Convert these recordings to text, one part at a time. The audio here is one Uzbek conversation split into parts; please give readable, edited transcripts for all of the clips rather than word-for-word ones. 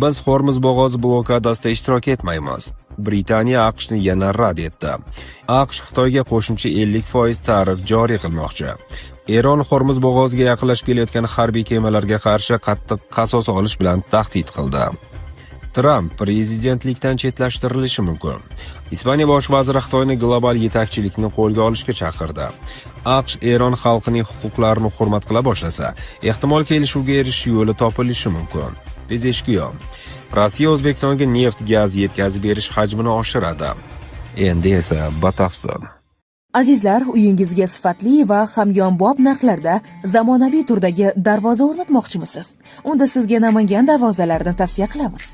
Biz Hormuz bo'g'ozi blokadasida ishtirok etmaymiz. Britaniya AQShni yana rad etdi. AQSh Xitoyga qo'shimcha 50% tarif joriy qilmoqchi. Eron Hormuz bo'g'oziga yaqinlashib kelayotgan harbiy kemalarga qarshi qattiq qasos olish bilan tahdid qildi. Tramp prezidentlikdan chetlashtirilishi mumkin. Ispaniya bosh vaziri Xitoyni global yetakchilikni qo'lga olishga chaqirdi. AQSh Eron xalqining huquqlarini hurmat qila boshlasa, ehtimol kelishuvga erishish yo'li topilishi mumkin. Pezeshkiyon. Rossiya O'zbekistonga neft, gaz yetkazib berish hajmini oshiradi. Endi esa batafsil. Azizlar, uyingizga sifatli va hamyonbop narxlarda zamonaviy turdagi darvoza o'rnatmoqchimisiz? Unda sizga Namangan darvozalarini tavsiya qilamiz.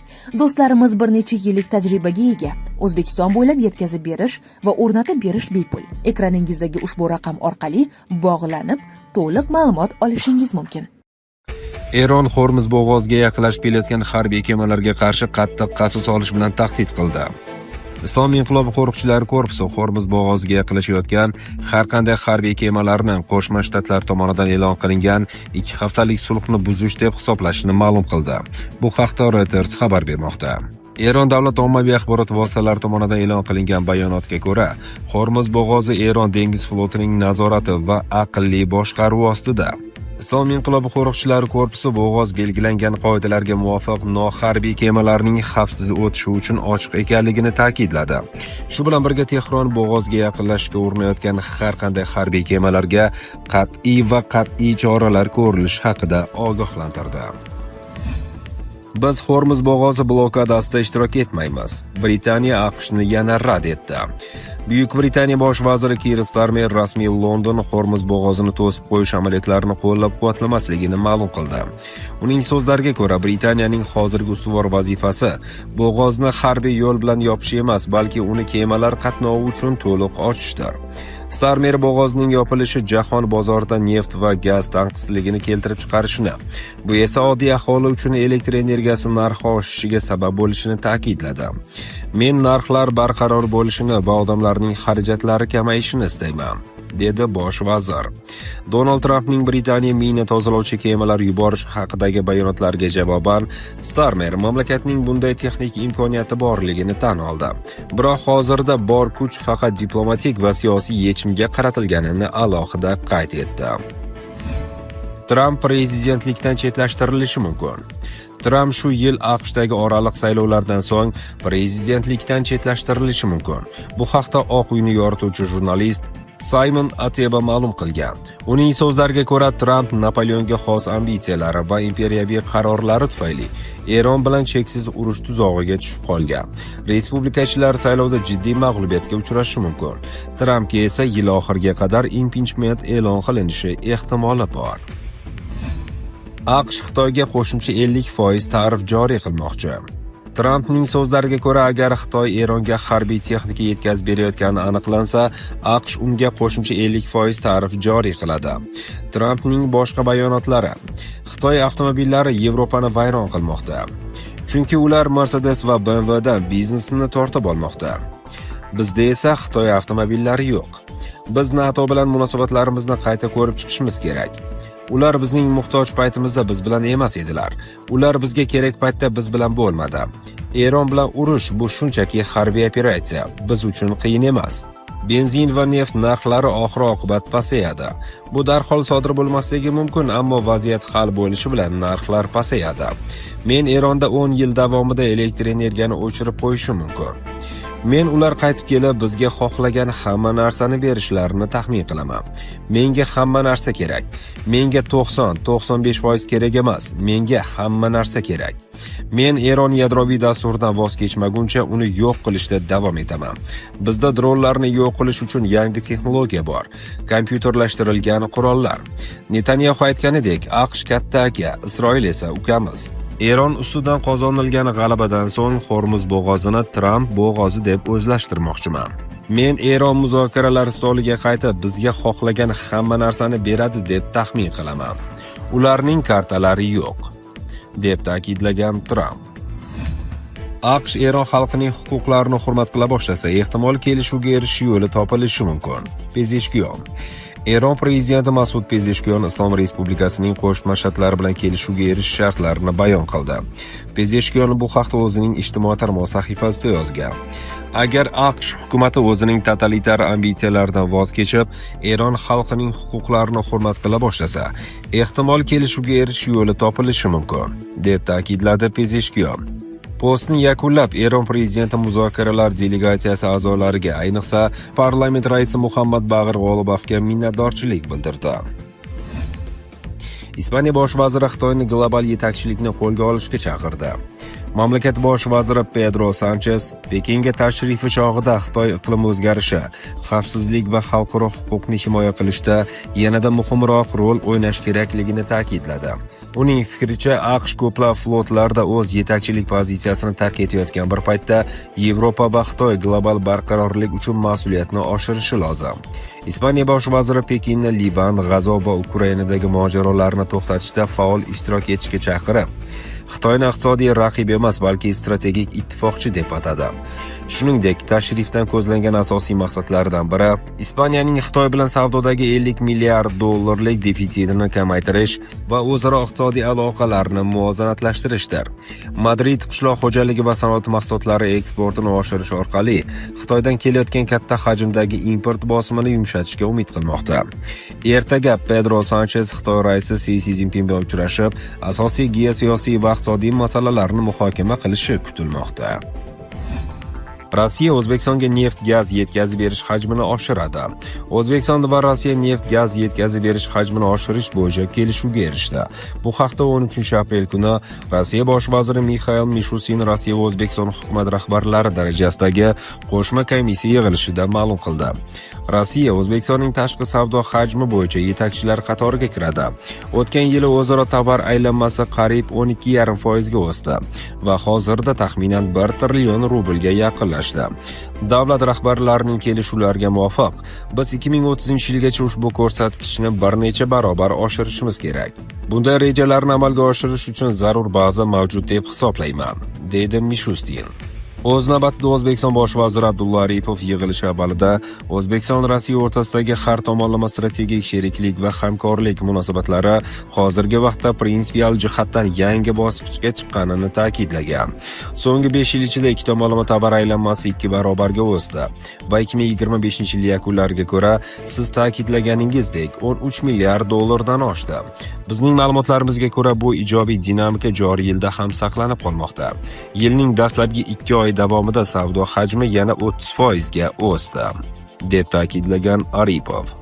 Do'stlarimiz bir necha yillik tajribaga ega. O'zbekiston bo'ylab yetkazib berish va o'rnatib berish bepul. Ekraningizdagi ushbu raqam orqali bog'lanib, to'liq ma'lumot olishingiz mumkin. Eron Hormuz bo'g'oziga yaqinlashib kelayotgan harbiy kemalarga qarshi qattiq qasos olish bilan tahdid qildi. Islom inqilobi qo'riqchilari korpusi Hormuz bo'g'oziga yaqinlashayotgan har qanday harbiy kemalarni Qo'shma Shtatlar tomonidan e'lon qilingan 2 haftalik sulhni buzish deb hisoblashini ma'lum qildi. Bu haqda Reuters xabar bermoqda. Eron davlat ommaviy axborot vositalari tomonidan e'lon qilingan bayonotga ko'ra, Hormuz bo'g'ozi Eron dengiz flotining nazorati va aqlli boshqaruvi ostida. Islom inqilobi qo'riqchilari korpusi bo'g'oz belgilangan qoidalarga muvofiq noharbiy kemalarning xavfsiz o'tishi uchun ochiq ekanligini ta'kidladi. Shu bilan birga Tehron bo'g'ozga yaqinlashishga urinayotgan har qanday harbiy kemalarga qat'iy va qat'iy choralar ko'rilishi haqida ogohlantirdi. Biz Hormuz bo'g'ozi blokadasida ishtirok etmaymiz. Britaniya AQShni yana rad etdi. Buyuk Britaniya bosh vaziri Kir Starmer rasmiy London Hormuz bo'g'ozini to'sib qo'yish amaliyotlarini qo'llab-quvvatlamasligini ma'lum qildi. Uning so'zlariga ko'ra, Britaniyaning hozirgi ustuvor vazifasi bo'g'ozni harbiy yo'l bilan yopish emas, balki uni kemalar qatnovi uchun to'liq ochishdir. Starmer bo'g'ozning yopilishi jahon bozorida neft va gaz tanqisligini keltirib chiqarishini, bu esa oddiy aholi uchun elektr energiyasi narxi oshishiga sabab bo'lishini ta'kidladi. "Men narxlar barqaror bo'lishini va odamlarning xarajatlari kamayishini istayman", dedi bosh vazir. Donald Trampning Britaniya mina tozalovchi kemalar yuborish haqidagi bayonotlariga javoban Starmer mamlakatning bunday texnik imkoniyati borligini tan oldi. Biroq hozirda bor kuch faqat diplomatik va siyosiy yechimga qaratilganini alohida qayd etdi. Tramp prezidentlikdan chetlashtirilishi mumkin. Tramp shu yil AQShdagi oraliq saylovlardan so'ng prezidentlikdan chetlashtirilishi mumkin. Bu haqda Oq uyni yorituvchi jurnalist Saymon Ateba ma'lum qilgan. Uning so'zlariga ko'ra, Tramp Napoleonga xos ambitsiyalari va imperiyaviy qarorlari tufayli Eron bilan cheksiz urush tuzog'iga tushib qolgan. Respublikachilar saylovda jiddiy mag'lubiyatga uchrashi mumkin. Trampga esa yil oxiriga qadar impichment e'lon qilinishi ehtimoli bor. AQSh Xitoyga qo'shimcha 50% tarif joriy qilmoqchi. Trampning so'zlariga ko'ra, agar Xitoy Eronga harbiy texnika yetkazib berayotgani aniqlansa, AQSh unga qo'shimcha 50% tarif joriy qiladi. Trampning boshqa bayonotlari: Xitoy avtomobillari Yevropani vayron qilmoqda. Chunki ular Mercedes va BMWdan biznesini tortib olmoqda. Bizda esa Xitoy avtomobillari yo'q. Biz NATO bilan munosabatlarimizni qayta ko'rib chiqishimiz kerak. Ular bizning muhtoj paytimizda biz bilan emas edilar. Ular bizga kerak paytda biz bilan bo'lmadi. Eron bilan urush bu shunchaki harbiy operatsiya, biz uchun qiyin emas. Benzin va neft narxlari oxir oqibat pasayadi. Bu darhol sodir bo'lmasligi mumkin, ammo vaziyat hal bo'lishi bilan narxlar pasayadi. Men Eronda 10 yil davomida elektr energiyani o'chirib qo'yishim mumkin. Men ular qaytib kelib bizga xohlagan hamma narsani berishlarini taxmin qilaman. Menga hamma narsa kerak. Menga 90-95% kerak emas. Menga hamma narsa kerak. Men Eron yadroviy dasturidan voz kechmaguncha uni yo'q qilishda davom etaman. Bizda dronlarni yo'q qilish uchun yangi texnologiya bor. Kompyuterlashtirilgan qurollar. Netanyaxu aytganidek, AQSh katta aka, Isroil esa ukamiz. Eron ustidan qozonilgan g'alabadan so'ng Hormuz bo'g'ozini Tramp bo'g'ozi deb o'zlashtirmoqchiman. Men Eron muzokaralar stoliga qaytib bizga xohlagan hamma narsani beradi deb taxmin qilaman. Ularning kartalari yo'q", deb ta'kidlagan Tramp. AQSh Eron xalqining huquqlarini hurmat qila boshlasa, ehtimol, kelishuvga erishish yo'li topilishi mumkin. Pezeshkiyon. Eron prezidenti Masud Pezeshkiyon Islom Respublikasining Qo'shma Shtatlari bilan kelishuvga erishish shartlarini bayon qildi. Pezeshkiyon bu haqda o'zining ijtimoiy tarmoq sahifasida yozgan. Agar AQSh hukumati o'zining totalitar ambitsiyalaridan voz kechib, Eron xalqining huquqlarini hurmat qila boshlasa, ehtimol, kelishuvga erishish yo'li topilishi mumkin, deb ta'kidladi Pezeshkiyon. Postni yakunlab, Eron prezidenti muzokaralar delegatsiyasi a'zolariga, ayniqsa, parlament raisi Muhammad Bag'ir G'olibofga minnatdorchilik bildirdi. Ispaniya bosh vaziri Xitoyni global yetakchilikni qo'lga olishga chaqirdi. Mamlakat bosh vaziri Pedro Sanches Pekinga tashrifi chog'ida Xitoy iqlim o'zgarishi, xavfsizlik va xalqaro huquqni himoya qilishda yanada muhimroq rol o'ynash kerakligini ta'kidladi. Uning fikricha, AQSh ko'plab flotlarda o'z yetakchilik pozitsiyasini tark etayotgan bir paytda Yevropa va Xitoy global barqarorlik uchun mas'uliyatni oshirishi lozim. Ispaniya bosh vaziri Pekinni Livan, G'azo va Ukrainadagi mojarolarni to'xtatishda faol ishtirok etishga chaqirib, Xitoyni iqtisodiy raqib emas, balki strategik ittifoqchi deb atadi. Shuningdek, tashrifdan ko'zlangan asosiy maqsadlardan biri Ispaniyaning Xitoy bilan savdodagi 50 milliard dollarlik defitsitini kamaytirish va o'zaro iqtisodiy aloqalarni muvozanatlashtirishdir. Madrid qishloq xo'jaligi va sanoat mahsulotlari eksportini oshirish orqali Xitoydan kelayotgan katta hajmdagi import bosimini yumshatishga umid qilmoqda. Ertaga Pedro Sanchez Xitoy raisi Si Szinpin bilan uchrashib, asosiy geosiyosiy va iqtisodiy masalalarni muhokama qilishi kutilmoqda. Rossiya O'zbekistonga neft gaz yetkazib berish hajmini oshiradi. O'zbekiston va Rossiya neft gaz yetkazib berish hajmini oshirish bo'yicha kelishuvga erishdi. Bu haqda 13 aprel kuni Rossiya bosh vaziri Mixail Mishustin Rossiya va O'zbekiston hukumat rahbarlari darajasidagi qo'shma komissiya yig'ilishida ma'lum qildi. Rossiya O'zbekistonning tashqi savdo hajmi bo'yicha yetakchilar qatoriga kiradi. O'tgan yili o'zaro tovar aylanmasi qariyb 12,5% ga o'sdi va hozirda taxminan 1 trillion rublga yaqinlashdi. Davlat rahbarlarining kelishuvlariga muvofiq, biz 2030-yilgacha ushbu ko'rsatkichni bir necha barobar oshirishimiz kerak. Bunday rejalarni amalga oshirish uchun zarur baza mavjud deb hisoblayman, deydi Mishustin. O'z navbatida O'zbekiston bosh vaziri Abdulla Aripov yig'ilish avvalida O'zbekiston Rossiya o'rtasidagi har tomonlama strategik sheriklik va hamkorlik munosabatlari hozirgi vaqtda prinsipial jihatdan yangi bosqichga chiqqanini ta'kidlagan. So'nggi 5 yil ichida ikki tomonlama tovar aylanmasi ikki barobarga o'sdi va 2025 yil yakunlariga ko'ra, siz ta'kidlaganingizdek, 13 milliard dollardan oshdi. Bizning ma'lumotlarimizga ko'ra, bu ijobiy dinamika joriy yilda ham saqlanib qolmoqda. Yilning dastlabki 2 oy davomida savdo hajmi yana 30% ga o'sdi, deb ta'kidlagan Aripov.